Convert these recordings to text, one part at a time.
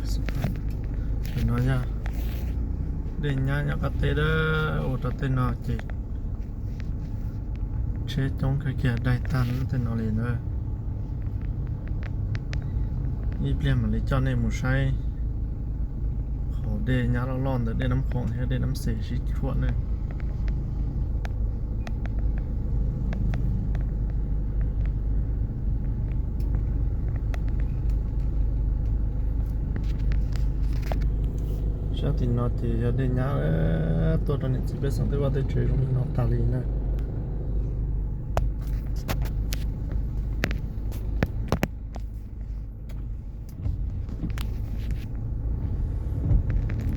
Tam no yog dej nyab nyob qab teb, ua rau tej no ces tsheb coob kawg kiag, daig tag lub tej no li na. Ib pliag mam li coj nej mus saib qhov dej nyab loj loj ntawm dej Nab Khoom thiab dej Nab Xes sib tshuam na. Sab tim no ces yog dej nyab tuaj rau niam txiv pej xeem tej vaj tej tsev zoo li no tas li na.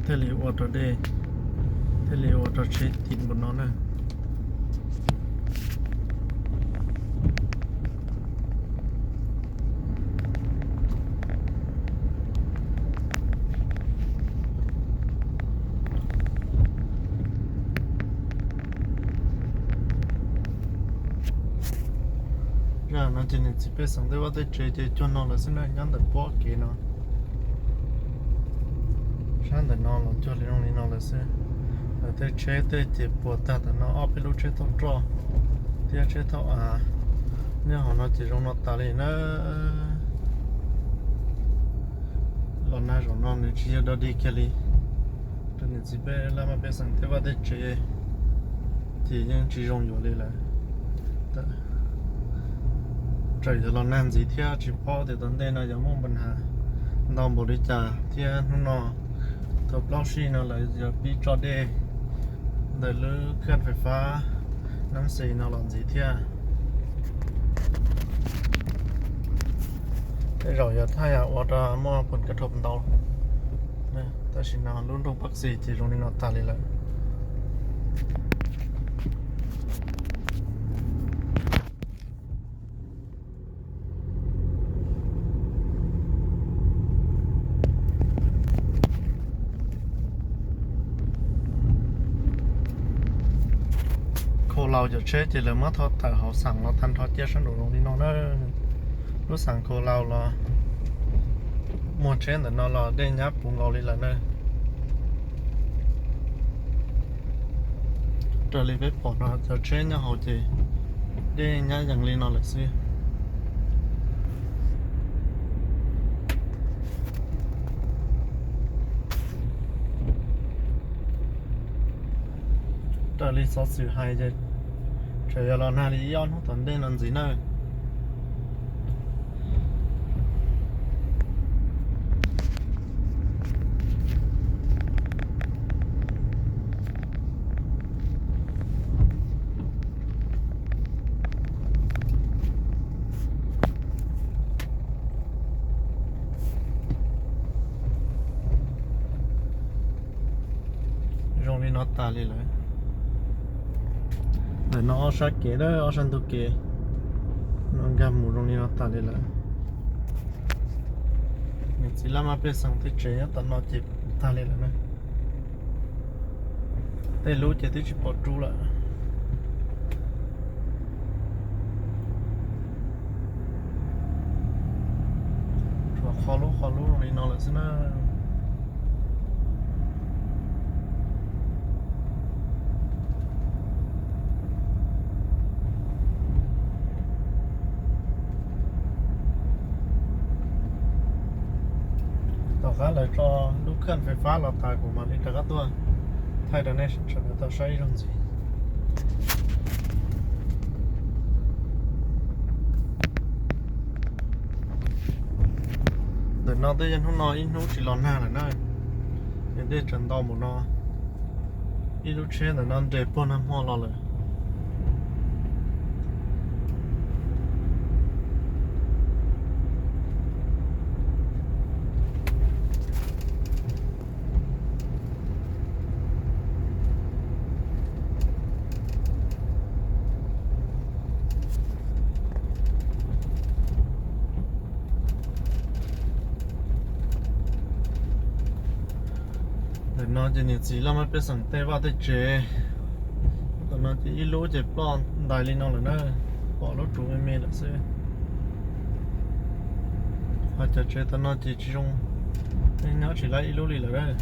Thiaj li ua rau dej, thiaj li ua rau tsheb tim npaum no na. Zaj no ces niam txiv pej xeem tej vaj tej tsev ces cuag no lawm xwb na, nyob ntawm pob kev no. Sab ntawm no los cuag li zoo li no lawm xwb. Lawv tej tsheb tej ces puas tag tam no, ob peb lub tsheb thauj roj thiab tsheb thauj av nyob hauv no ces zoo no tas li na. Los nag zaum no nws tsis yog dog dig kiag li. Rau niam txiv pej laj maj pej xeem tej vaj tej tsev ces yeej tsis zoo yuav li lawm. Txawm yog los nag ntxiv thiab tsis paub tias tom ntej no yuav muaj npa has ntau npaum li cas thiab. Hnub no thaum plaub sij no lawv yuav pib tso dej ntawm lub khaj fais fab Nab Xes no los ntxiv thiab. Tej zaum yog thaj yam ua rau muaj phoom ka dhau ntau. Tam sim no lub nroog Pab Xis ces zoo li no tas li lawm. Khau Laus cov tsheb ces lawv muab thauj tawm hauv xeem los tag nrho cia sab nraum zoov li no na. Lub xeem Khau Laus los muag tsheb ntawm no los dej nyab puv nkaus li lawm na. Raws li peb pom no cov tsheb nyob hauv ces dej nyab yees li no lawm xwb. Raws li xov xwm hais ces tseem yuav los nag li ib ob hnub tom ntej no ntxiv na. Zoo li no tas li lawm. Ntawm no ob sab kev, ob sab ntug kev no nkag mus zoo li no tas li lawm. Niam txiv laj maj pej xeem tej tsev nyob tom no ces tag li lawm na. Tej lub ces twb tsis pom rub lawm. Tshuav qhov lub qhov lub zoo li no lawm xwb na. Tom qab lawv tso lub khaj fais fab los tas kuv mam li rov qab tuaj thaij rau nej sawv daws tau saib ib zaug ntxiv. Ntawm no twb yog hnub no ib hnub tsis los nag lawm na, ces dej tseem ntau mus no. Ib lub tsheb ntawm no nres puag nag hmo los lawm. Ntawm no ces niam txiv laj mej pej xeem tej vaj tej tsev. Tam no ces ib lub ces ploj ntais li no lawm na, pom lub tsuv me me lawm xwb. Ho cov tsev tam no ces tsis zoo, Nyob tsis laib ib lub li lawm.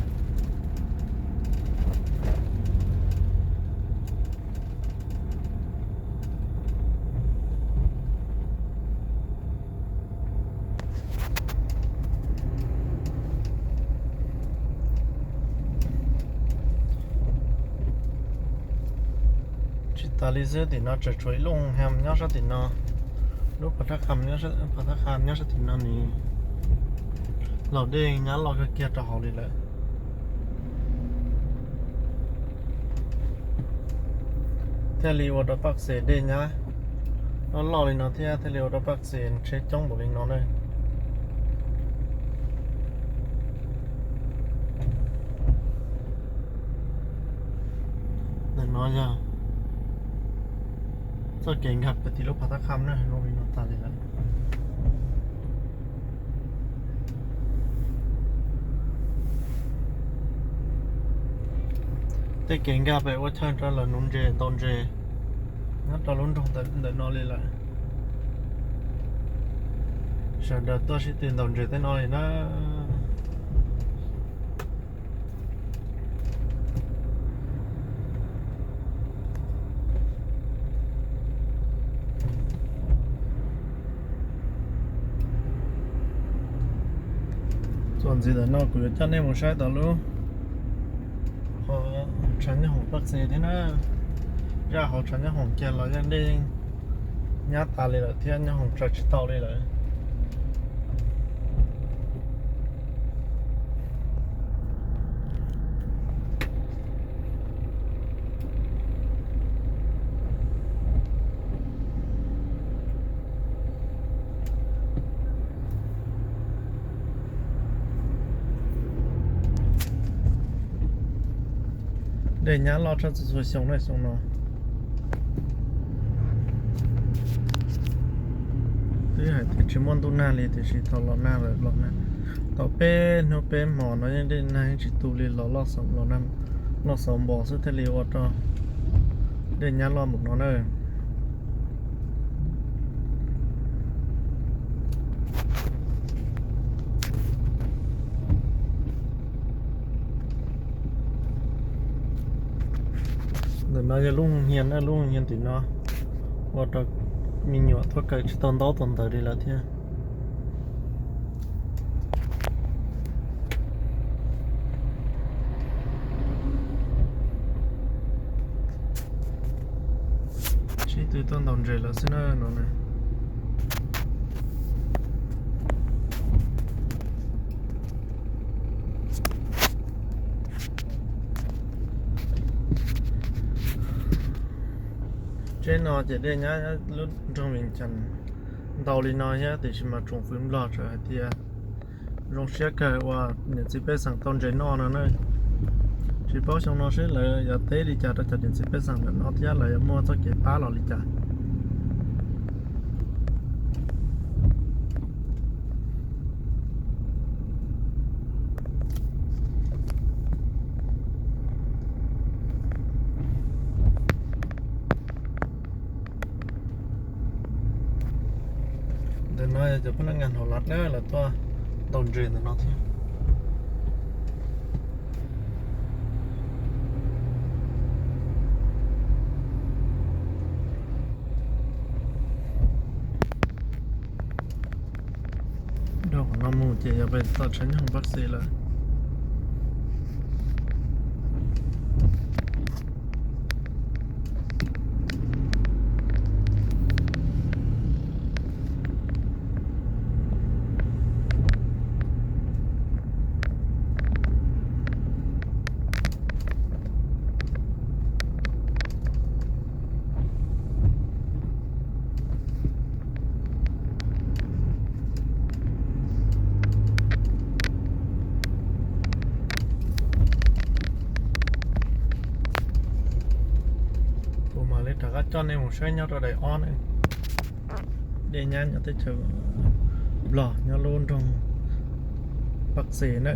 Tsis tas li xwb, tim no tseem tshuav ib lub ham nyob sab tim no. Lub phav thaj qham nyob sab tim no nws laus dej nyab loj kawg kiag rau hauv li lawm. Thiaj li ua rau paj xes dej nyab loj loj li no thiab thiaj li ua rau paj xes tsheb coob npaum li no na. Ntawm no yog txoj kev nkag pem tim lub phav thaj qham na, zoo li no tas li lawm. Tej kev nkag pem ua chaw rau lawv nuv ntses ntaus ntses nyob rau lub nroog ntawm no li lawm. Sawv daws tuaj sib tw ntaus ntses tej no li na. Txuas ntxiv ntawm no kuv yuav coj nej mus saib tau lub hauv tshav nyob hoom paj xes thiab na. Zaj hauv tshav nyob hoom kiag los yeej dej nyab tas li lawm thiab nyob hoom tsaws tsis tau li lawm. Dej nyab loj tshaj txhua xyoo na xyoo no. Twb hais tias tsis muaj ntuj nag li tiam sis thaum los nag lawm los nag tau peb hnub peb hmo no yeej dej nag yeej tsis tu li los loj xaus npo xwb thiaj li ua rau dej nyab loj npaum no na. Ntawm no yog lub hoo hias na, lub hoo hias tim no ua rau me nyuam tuaj kawm tsis tau ntaub tau ntawv li lawm thiab. Sib tw tuaj ntaus ntses lawm xwb na no na. Tsheb no ces dej nyab lub nroog Vias Cas ntau li no thiab tiam sis mas tsoom fwv Nplog txawm hais tias zoo siab kawg uas niam txiv pej xeem tau ntses noj no na. Tsis paub xyoo no seb lawv yuav teb li cas rau cov niam txiv pej xeem ntawm no thiab lawv yuav muaj txoj kev pab los li cas. Ntawm no yog cov pab nab ngas hauv lav na, lawv tuaj ntaus ntses ntawm no thiab. Dhau qhov no mus ces yog pem txoj tshav nyob hoom Pab Xes lawm. Kuv mam li rov qab coj nej mus saib nyob rau daim ob na. Dej nyab nyob teb chaws Nplog nyob lub nroog Pab Xes na.